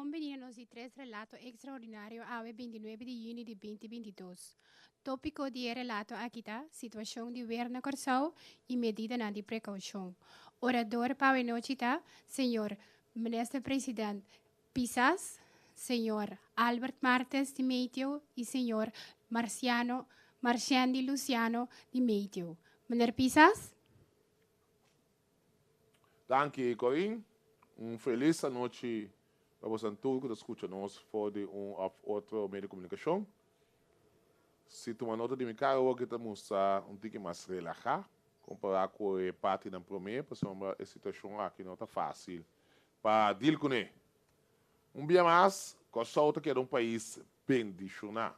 Bon bini na nos di tres relato ekstraordinario awe 29 di yüni di 2022. Tópiko di e relato aki ta situashon di wer na Kòrsou i medidanan di prekoushon. Orador pa awe nochi ta señor Minister President Pisas, señor Albert Martes di Meteo i señor Marciano Marchendi Luciano di Meteo. Meneer Pisas? Danki, Corin. Un felis anochi pa boso tur ku ta skucha nos for di un òf otro medio di komunikashon. Si tuma nota di mi kara awor ki ta mustra un tiki mas relahá kompará ku e partinan promé, pasobra e situashon aki no ta fásil pa deal kuné. Un bia mas, Kòrsou ta keda un pais bendishoná.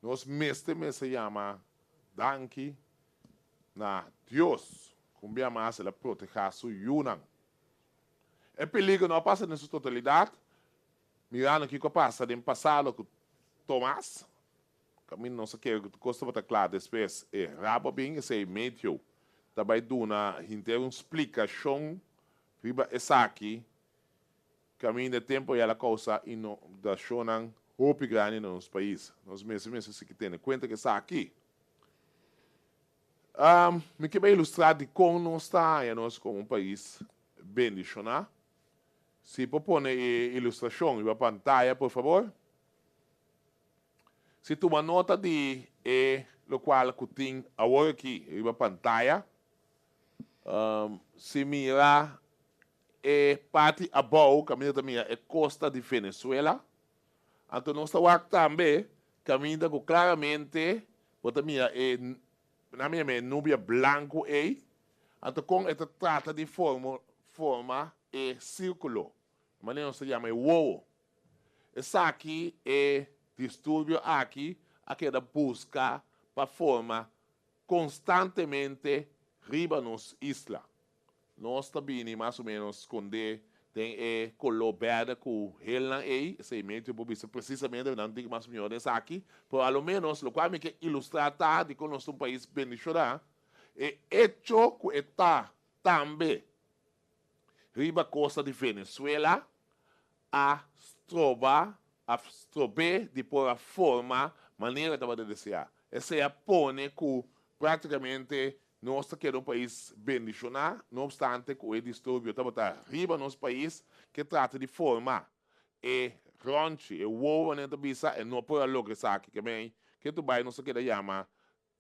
Nos mester mester yama danki na Dios ku un bia mas el a protehá su yunan. E peligro no a pasa den su totalidat, mirando kiko a pasa den pasado ku Tomas, kaminda nos a kere ku tur kos tabata kla, despues e rabo a bin, esei Matthew ta bai duna henter un splikashon riba esaki. Kaminda e tempu ei el a kousa inundashonnan hopi grandi na nos pais. Nos mester mester sigui tene kuenta ku esaki. Mi ke bai ilustrá dikon nos ta haña nos komo un pais bendishoná. Si por pone e ilustrashon riba pantaya, por fabor. Si tuma nota di e lokual ku tin awor aki riba pantaya, si mira E parti abou kaminda ta mira e kosta di Venezuela. Anto nos ta wak tambe kaminda ku klaramente bo ta mira e, nan mi yama e nubia blanku ei. Anto kon e ta trata di forma forma e sirkulo, manera nos ta yama e wowo. Esaki e disturbio aki a keda buska pa forma konstantemente riba nos isla. Nos ta bini mas o ménos skondé den e koló bèrdè ku helnan ei, esei medio por bisa presisamente, nan tin mas mihó den esaki, pero a lo ménos lokual mi ke ilustrá ta dikon nos ta un pais bendishoná, e echo ku e ta tambe riba kosta di Venezuela a stroba, a strob'é di por a forma manera e tabata deseá. Esei a pone ku práktikamente nos ta keda un pais bendishoná, no opstante ku e disturbio tabata riba nos pais ke trata di forma e rònchi, e wowo manera ta bisa, e no por a logra esaki. Ke men ke tur bai nos ta keda yama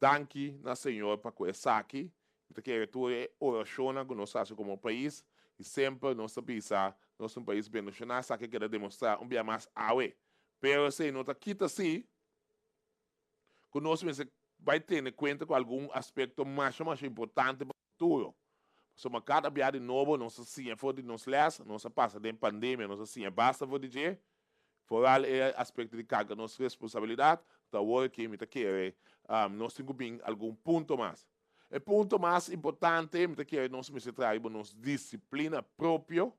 Danki na Señor pa ku esaki. Mi ta kere tur e orashonnan ku nos hasi komo pais i semper nos ta bisa nos ta un pais bendishoná, esaki a keda demostrá un bia mas awe. Pero esei no ta kita si ku nos mester bai tene kuenta ku algun aspekto masha masha importante pa futuro. Pasobra kada bia di nobo nos ta siña for di nos lès, nos a pasa den pandemia, nos a siña basta for di dje, Foral e aspekto di karga nos responsabilidat, ta awor aki mi ta kere nos tin ku bin algun punto mas. E punto mas importante mi ta kere nos mester traha riba nos disiplina propio.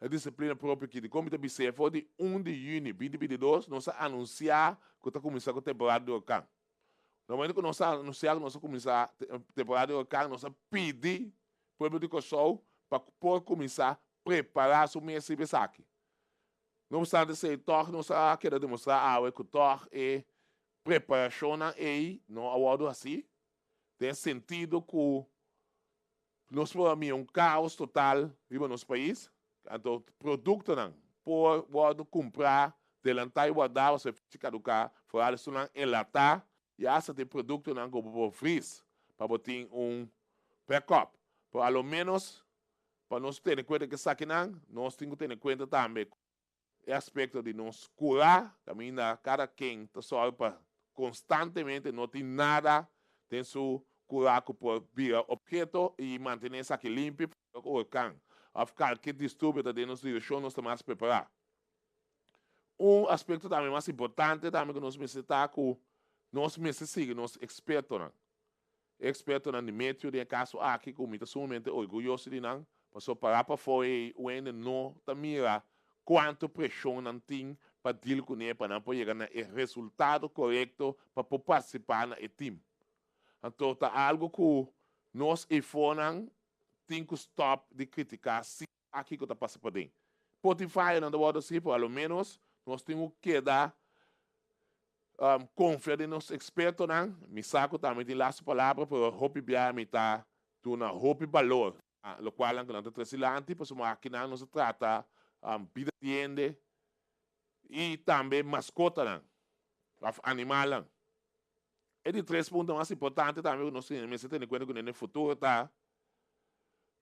E disiplina propio aki dikon mi ta bis'é for di un di yüni 2022 nos a anunsiá ku ta kuminsá ku temporada di orkan. Na momento ku nos a anunsiá ku nos a kuminsá temporada di orkan nos a pidi pueblo di Kòrsou pa por kuminsá prepará su mes riba esaki. No obstante esei, tòg nos a keda demostrá awe ku tòg e preparashonnan ei no a wòrdu hasí, den sentido ku nos por a mira un kaos total riba nos pais, anto produktonan por wòrdu kumprá, delantá i wardá pasobra e fecha kaduká, foral esunnan enlatá i asta tin produktonan ku bo por vris pa bo tin un backup. Pero a lo ménos Pa nos tene kuenta ku esakinan, nos tin ku tene kuenta tambe ku e aspekto di nos kurá, kaminda kada ken ta sòru pa konstantemente no tin nada den su kurá ku por bira opheto i mantené esaki limpi pa ku orkan òf kalke disturbio ta den nos direkshon nos ta mas prepará. Un aspekto tambe mas importante tambe ku nos mester ta ku nos mester sigui nos ekspertonan. E ekspertonan di meteo den e kaso aki ku mi ta sumamente orguyoso di nan, pasobra pará pafó ei un hende no ta mira kuantu preshon nan tin pa dil kuné pa nan por yega na e resultado korekto pa por partisipá na e tim. Anto ta algu ku nos eifonan tin ku stòp di kritiká si a kiko ta pasa paden. Por tin fayonan ta wòrdu hasi, pero a lo ménos nos tin ku keda konfia den nos ekspertonan. Mi sa ku tambe tin lastu palabra, pero hopi biaha mi ta duna hopi balor na lokualnan ku nan ta trese dilanti, pasobra akinan nos ta trata bida di hende i tambe maskotanan òf animalnan. E di tres punto mas importante tambe ku nos mester tene kuenta kuné den futuro ta,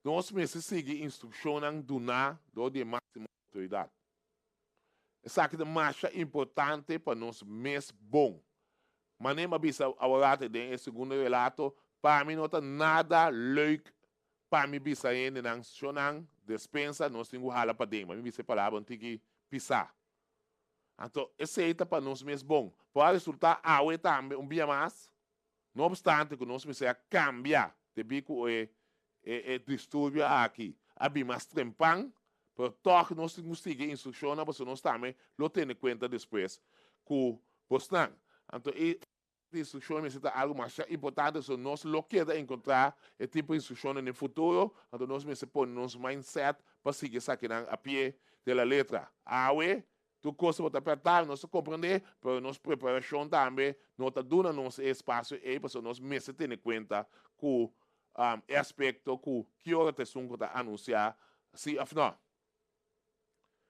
nos mester sigui instrukshonnan duná dor di e máksimo outoridat. Esaki ta masha importante pa nos mes bon. Manera mi a bisa aworate den e segundo relato, pa mi no ta nada leuk pa mi bisa hendenan, Shonnan, despensa, nos tin ku hala paden. Pa mi bisa e palabra un tiki pisá. Anto esei ta pa nos mes bon. Por a resultá awe tambe un bia mas, no opstante ku nos mester a kambia debí ku e e disturbio aki a bin mas trempan, pero tòg nos tin ku sigui e instrukshonnan pasobra nos tambe lo tene kuenta despues ku bosnan. Anto e instrukshon mester ta algu masha importante, so nos lo keda enkontrá e tipo instrukshonnan den futuro, anto nos mester pone nos mindset pa sigui esakinan a pie de la letra. Awe, tur kos bo ta apertá, nos ta komprendé, pero nos preparashon tambe no ta duna nos e espasio ei, pasobra nos mester tene kuenta ku e aspekto ku ki ora ta esun ku ta anunsiá si òf nò.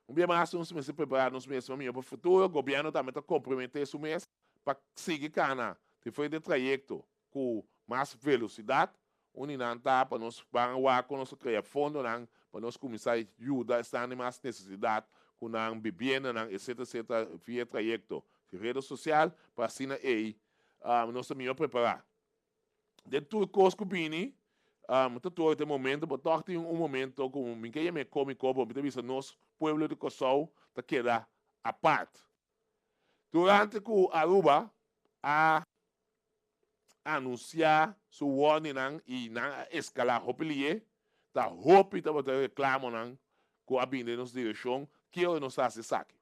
Un bia mas nos mester prepará nos mes pa mihó pa futuro. Gobièrnu tambe ta komprometé su mes pa sigui kana diferente trayekto ku mas velosidat. Un di nan ta pa nos ban wak kon nos ta krea fondonan pa nos kuminsá yuda esnan di mas nesesidat ku nan bibiendanan etcetera etcetera via trayekto di rede sosial pa asina ei nos ta mihó prepará. Den tur kos ku bini, ta tur e momento, bo tòg tin un momento ku mi ke yam'é kómiko, bo mi ta bisa nos pueblo di Kòrsou ta keda apart. Durante ku Aruba a anunsiá su warningnan i nan a eskalá hopi lié, ta hopi tabata reklamonan ku a bini den nos direkshon, ki ora nos ta hasi esaki?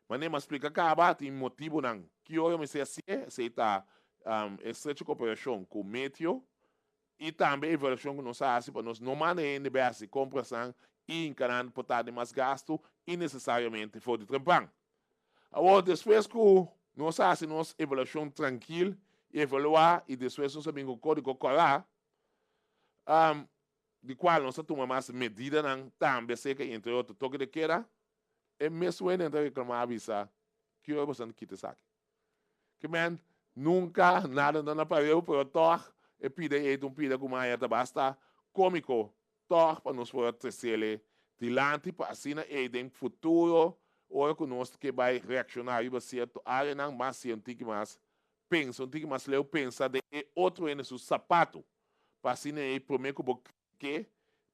Manera mi a splika kaba, tin motibunan ki ora mester hasié, esei ta estrecho koperashon ku Meteo i tambe evaluashon ku nos a hasi pa nos no manda hende bai hasi komprasnan i hinka nan por ta den mas gastu innesesariamente for di trempan. Awor despues ku nos a hasi nos evaluashon trankil i evaluá i despues nos a bin ku kódigo kòrá, di kual nos a tuma mas medidanan tambe aserka i entre otro toke de keda, E mes wende ta reclama a bisa, Ki ora boso ta kita esaki? Ke men, nunca nada no na pareu, pero tog e pida ei ta un pida cu maya ta basta comico tog pa nos por a trecele dilanti pa asina ei den futuro ora cu nos ke bay reacciona riba cierto areanan mas si un tiki mas pensa un tiki mas leu pensa den e otro hende su sapato pa asina ei prome cu bo Ke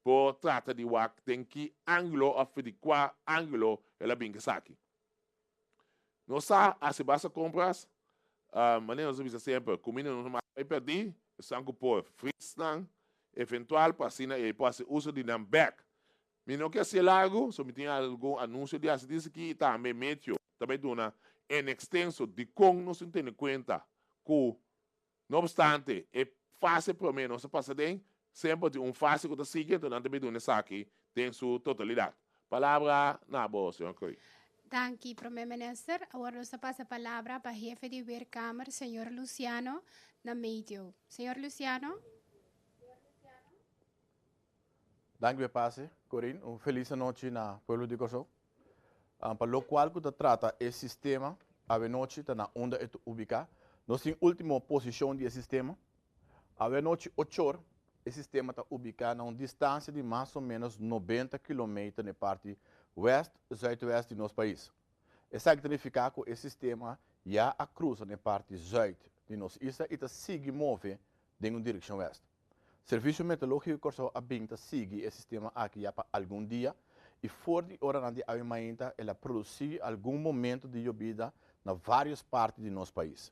por trata di wak den ki angulo of di kua angulo el a bin esaki. Nos sa hasi basta kompras, manera nos a bisa semper, kuminda nos no mas bai pèrdí, esnan ku por fris nan, eventual pa asina ei por hasi uso di nan bèk. Mi no ke hasié largu, so mi tin algun anunsio di hasi disi aki i tambe meteo ta bai duna en ekstenso dikon nos tin tene kuenta ku No obstante, e fase promé nos a pasa den, semper tin un fase ku ta sigui, anto nan ta bin duna esaki den su totalidat. Palabra na bo, señor Croy. Danki, Prome Minister. Awor nos ta pasa palabra pa Hefe di Weerkamer, señor Luciano, na Meteo. Señor Luciano. Danki p'e pase, Corinne. Un felis anochi na pueblo di Kòrsou. Pa lokual ku ta trata e sistema, awenochi ta na unda e ta ubiká. Nos tin último posishon di e sistema. Awenochi ochor e sistema ta ubiká na un distansia di mas o ménos 90 kilometer na e parti wèst zùitwèst di nos pais. Esaki ta nifiká ku e sistema ya a krusa na e parti zùit di nos isla i ta sigui move den un direkshon wèst. Servisio Meteorológiko Kòrsou a bin ta sigui e sistema aki ya pa algun dia i for di oranan di awe mainta el a produsí algun momento di yobida na vários parti di nos pais.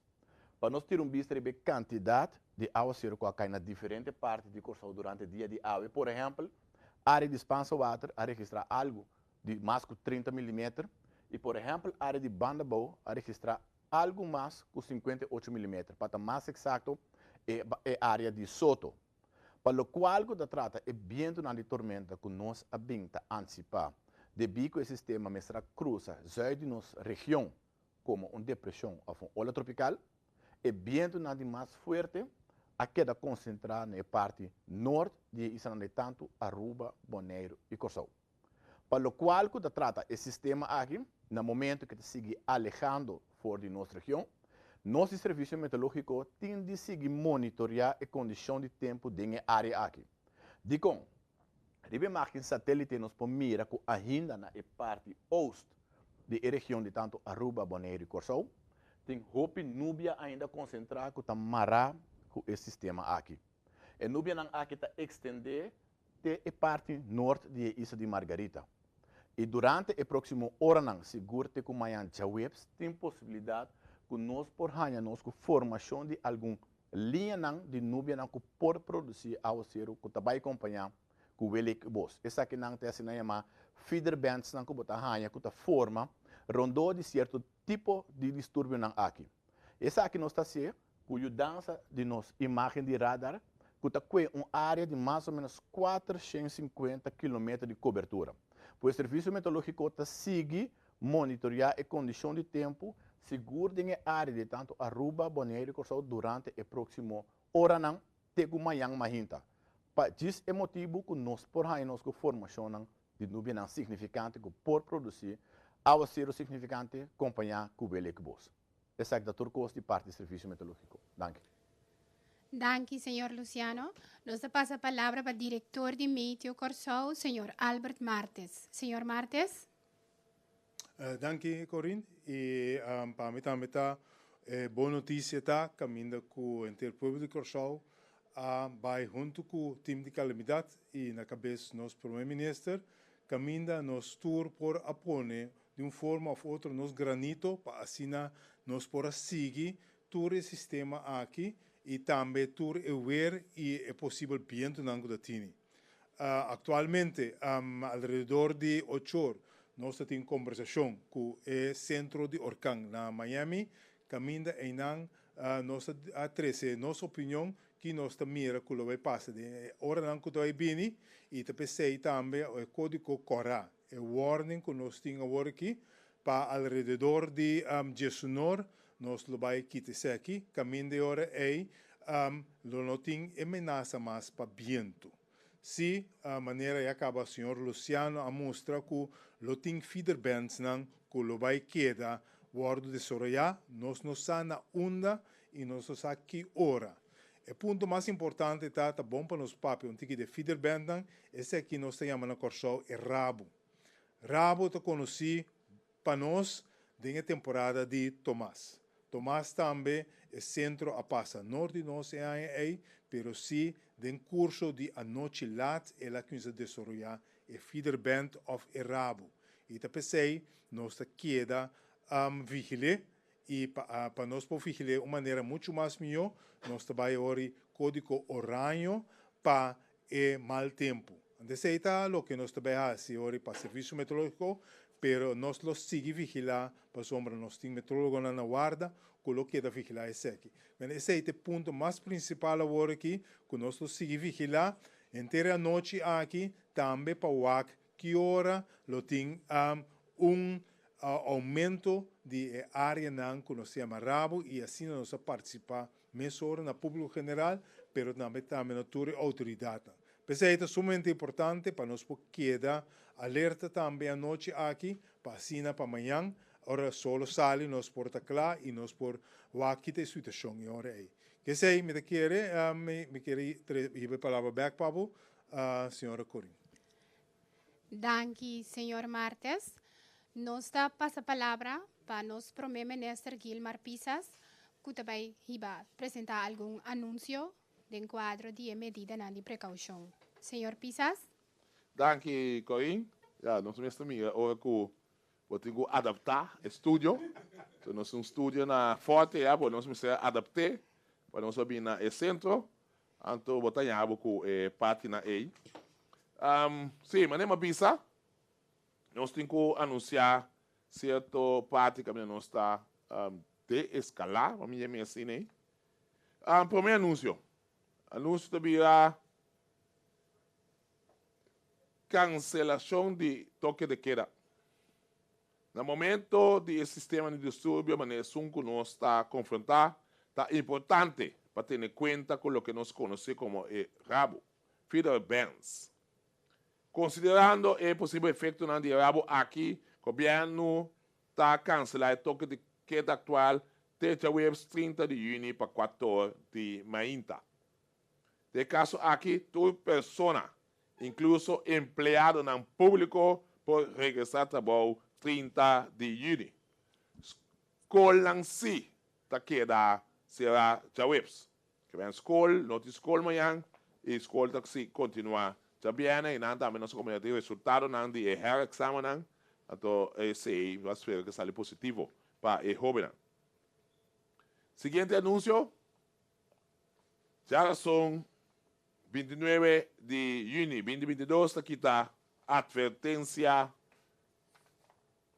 Pa nos tira un bista riba e kantidat di awaseru ku a kai na diferente parti di Kòrsou durante dia di awe, por ehèmpel, área di Spaanse Water a registrá algu di mas ku 30 milimeter i por ehèmpel área di Bandabou a registrá algu mas ku 58 milimeter, pa ta mas eksakto e e área di Soto. Pa lokual ku ta trata e bientunan di tormenta ku nos a bin ta antisipá. Debí ku e sistema mester a krusa zùit di nos region komo un depreshon òf un ola tropikal, e bientunan di mas fuerte a keda konsentrá na e parti nort di e islanan di tantu Aruba, Boneiru i Kòrsou. Pa lokual ku ta trata e sistema aki, na momentu ku e ta sigui alehando for di nos region, nos di Servisio Meteorológiko tin di sigui monitoriá e kondishon di tempu den e área aki. Dikon? Riba e mágin satélite nos por mira ku ainda na e parti oost di e region di tantu Aruba, Boneiru i Kòrsou, tin hopi nubia ainda konsentrá ku ta mará ku e sistema aki. E nubianan aki ta ekstendé te e parti nort di e isla di Margarita. I durante e próksimo oranan, sigur te ku mañan djaweps, tin posibilidat ku nos por haña nos ku formashon di algun Liñanan di nubianan ku por produsí awaseru ku ta bai kompañá ku welek bos. Esakinan ta e asina yamá feeder bandsnan ku bo ta haña ku ta forma rondó di sierto tipo di disturbionan aki. Esaki nos ta hasié ku yudansa di nos imágen di radar ku ta kue un área di mas o ménos 450 kilometer di kobertura. Pues Servisio Meteorológiko ta sigui Monitoriá e kondishon di tempu sigur den e área di tantu Aruba, Boneiru i Kòrsou durante e próksimo oranan te ku mañan mahinta. Pa djis e motibu ku nos por haña nos ku formashonnan di nubianan signifikante ku por produsí awaseru signifikante kompañá ku welek bos. Esaki ta tur kos di parti di Servisio Meteorológiko. Danki. Danki, señor Luciano. Nos ta pasa palabra pa direktor di Meteo Kòrsou, señor Albert Martes. Señor Martes. Danki Corinne y pa mi tambe ta e bon noticia ta caminda cu henter pueblo di Corsou a bay hunto cu team di calamidad y na cabes nos Prome Minister caminda nos tur por a pone di un forma of otro nos granito pa asina nos por a sigui tur e sistema aki y tambe tur e weer y e posibel bientonan cu ta tini. Aktualmente, alrededor di ochor nos ta tin kombersashon ku e sentro di orkan na Miami, kaminda einan nos a trese nos opinion ki nos ta mira ku lo bai pasa den e oranan ku ta bai bini i ta p'esei tambe e kódigo kòrá, e warning ku nos tin awor aki pa alrededor di diesunor nos lo bai kita esaki, kaminda e ora ei lo no tin e menasa mas pa bientu. Sí, manera ya kaba señor Luciano a mustra ku lo tin feederbandsnan ku lo bai keda wòrdu desaroyá, nos no sa na unda i nos no sa ki ora. E punto mas importante ta, ta bon pa nos papia un tiki di e feederbandnan, esaki nos ta yama na Kòrsou e rabu. Rabu ta konosí pa nos den e temporada di Tomas. Tomas tambe e sentro a pasa nort di nos e aña ei, pero si den kurso di anochi lat el a kuminsá desaroyá e feederband òf e rabu. I ta p'esei nos ta keda vigil'é i pa pa nos por vigil'é un manera muchu mas mihó nos ta bai ori kódigo oraño pa e mal tempu. Anto esei ta loke nos ta bai hasi ora pa Servicio Meteorologico, pero nos lo sigui vigila pasobra nos tin meteorologonan na warda ku lo keda vigila eseki. Bueno, esei ta e punto mas principal awor aki ku nos lo sigui vigila henter e anochi aki tambe pa wak ki ora lo tin un aumento di e areanan ku nos ta yama rabo i asina nos a participa Mesora na públiko general, pero tambe tambe na tur e outoridatnan. P'esei ta sumamente importante pa nos por keda alerta tambe anochi aki, pa asina pa mañan, ora sol sali nos por ta kla i nos por wak kita e situashon e ora ei. K'esei mi ta kere, mi kere hiba e palabra bèk pa bo, señora Corin. Danki, señor Martes. Nos ta pasa palabra pa nos Prome Minister Gilmar Pisas, cu ta bay hiba presenta algun anuncio den cuadro di e medidanan di precaucion. Señor Pisas. Danki, Corin. Ya, nos mes ta mira ora cu bo tin cu adapta e studio. So nos tin un studio na Forte ya, bo nos mester adapte pa nos a bin na e centro. Anto bo ta ña bo ku e partinan ei. Sí, manera mi a bisa, nos tin ku anunsiá sierto parti kaminda nos ta deeskalá, pa mi yam'é asina ei. Promé anunsio. Anunsio ta bira. Kanselashon di toke de keda. Na momento di e sistema di disturbio manera esun ku nos ta konfrontá, ta importante pa tene kuenta ku loke nos konosé komo e rabu, feeder bands. Konsiderando e posibel efektonan di e rabu aki, gobièrnu ta kanselá e toke di keda aktual te djaweps 30 di yüni pa kuator di mainta. Den e kaso aki tur persona, inkluso empleadonan públiko por regresá trabou 30 di yüni. Skolnan sí ta keda será djaweps. Ke ben skol, no tin skol mañan i skol ta si kontinuá djabièrnè i nan tambe nos a komuniká tin resultadonan di e herexamennan, anto esei nos a spera ke sali positivo pa e hóbennan. Siguiente anunsio. Djarason 29 di yüni 2022 ta kita atvertensia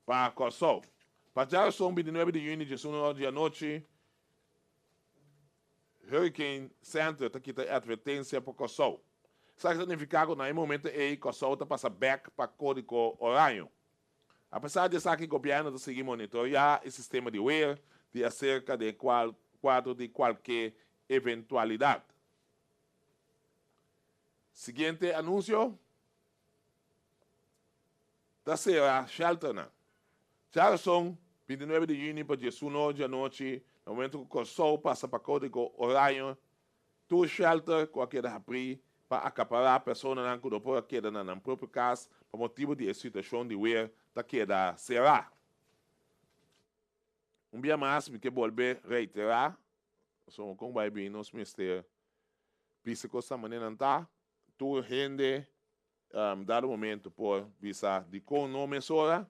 pa Kòrsou. Pa djarason 29 di yüni 11 or di anochi Hurricane Center ta kita e atvertensia pa Kòrsou. Esaki ta nifiká ku na e momento ei Kòrsou ta pasa bèk pa kódigo oraño. Apesar di esaki gobièrnu ta sigui monitoreá e sistema di weer di aserka den kuadro di kualke eventualidat. Siguiente anunsio ta sera shelternan. Djarason, 29 di yüni pa 11 or di anochi, na momento ku Kòrsou pasa pa kódigo oraño, Tur shelter ku a keda habrí pa akapará personanan ku no por a keda na nan propio kas pa motibu di e situashon di wer ta keda será. Un bia mas mi ke bolbe reiterá, pasobra kon bai bin nos mester bisa kos ta manera nan ta, tur hende dado momento por bisa dikon no mesora,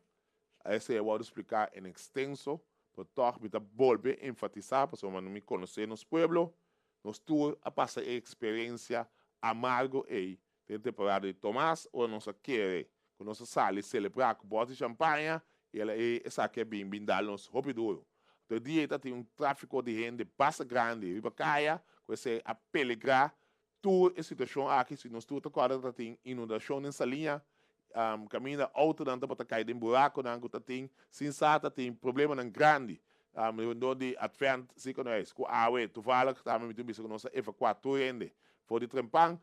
esei a wòrdu spliká en ekstenso, pero tòg mi ta bolbe enfatisá pasobra mi konosé nos pueblo, nos tur a pasa e eksperensia amargo ei den temporada di Tomas ora nos a kere ku nos a sali selebrá ku bòt di shampaña i el a esaki a bin bin dal nos hopi duru. Anto e dia ei ta tin un tráfiko di hende basta grandi riba kaya ku esei a peligrá Tur e situashon aki, si nos tur ta kòrda ta tin inundashon den Saliña, kaminda outonan tabata kai den burakonan ku ta tin sin sa ta tin problemanan grandi rondó di Advent Ziekenhuis ku awe toevallig tambe mi tin bisa ku nos a evakuá tur hende for di Trempan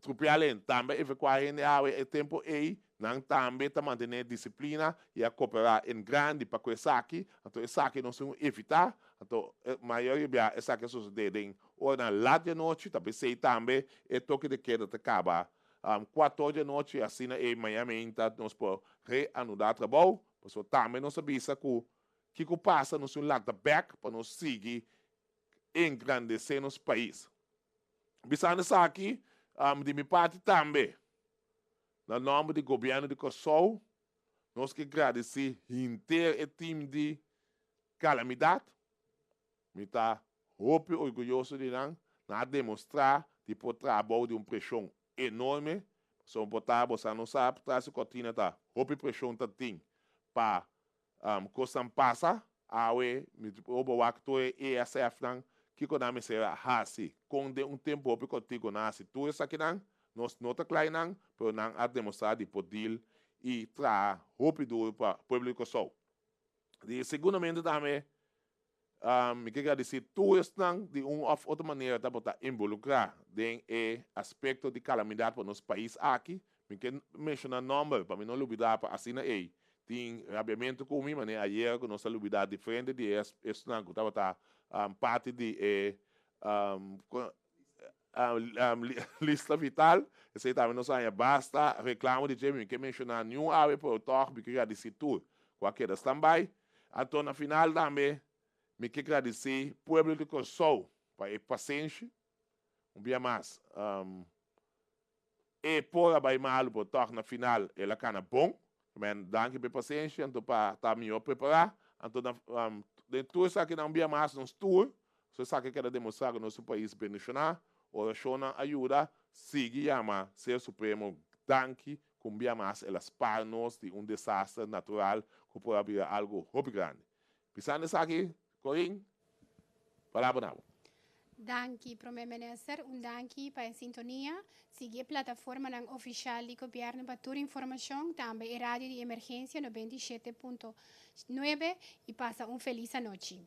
Trupialen tambe a evakuá hende awe e tempu ei nan tambe ta mantené disiplina i a koperá en grandi pa ku esaki anto esaki nos tin ku evitá anto mayoria bia esaki a sosodé den Ora nan lat di anochi ta p'esei tambe e toke de keda ta kaba kuator di anochi, asina e maña meinta nos por reanudá trabou, pasobra tambe nos a bisa ku kiko pasa nos tin lanta bèk pa nos sigui engrandesé nos pais. Bisando esaki di mi parti tambe na nòmber di Gobièrnu di Kòrsou nos ke gradisí henter e tim di kalamidat. Mi ta hopi orguyoso di nan. Nan a demostrá di por traha bou di un preshon enorme. Pasobra por ta bo sa no sa tras di kortina ta hopi preshon ta tin pa kosnan pasa. Awe mi por bo wak tur e ESF-nan kiko nan mester a hasi kon den un tempu hopi kòrtiku nan hasi tur esakinan. Nos no ta klai nan, pero nan a demostrá di por deal i traha hopi duru pa pueblo di Kòrsou. Di segundamente tambe Mi ke gradisí tur esnan di un òf otro manera tabata involukrá den e aspekto di kalamidat pa nos pais aki. Mi ke menshoná nòmber pa mi no lubidá pa asina ei tin rabiamentu ku mi manera ayera ku nos a lubidá diferente di e esnan ku tabata parti di e lista vital. Esei tambe nos a haña basta reklamo di dje. Mi ke menshoná niun awe pero tòg mi ke gradisí tur ku a keda standby. Anto na final tambe mi ke gradisí pueblo di Kòrsou pa e pasenshi. Un bia mas, e por a bai malu pero tòg na final el a kana bon. Men danki pa e pasenshi anto pa ta mihó prepará. Anto na den tur esakinan un bia mas nos tur, so esaki a keda demostrá ku nos un pais bendishoná. Orashonnan a yuda, sigui yama Ser Supremo danki ku un bia mas el a spar nos di un desaster natural ku por a bira algu hopi grandi. Pisando esaki, Corin, palabra na bo. Danki, Promé Minister. Un danki pa e sintonia. Sigui e plataformanan ofisial di gobièrnu pa tur informashon. Tambe e radio di emergensia 97.9 i pasa un felis anochi.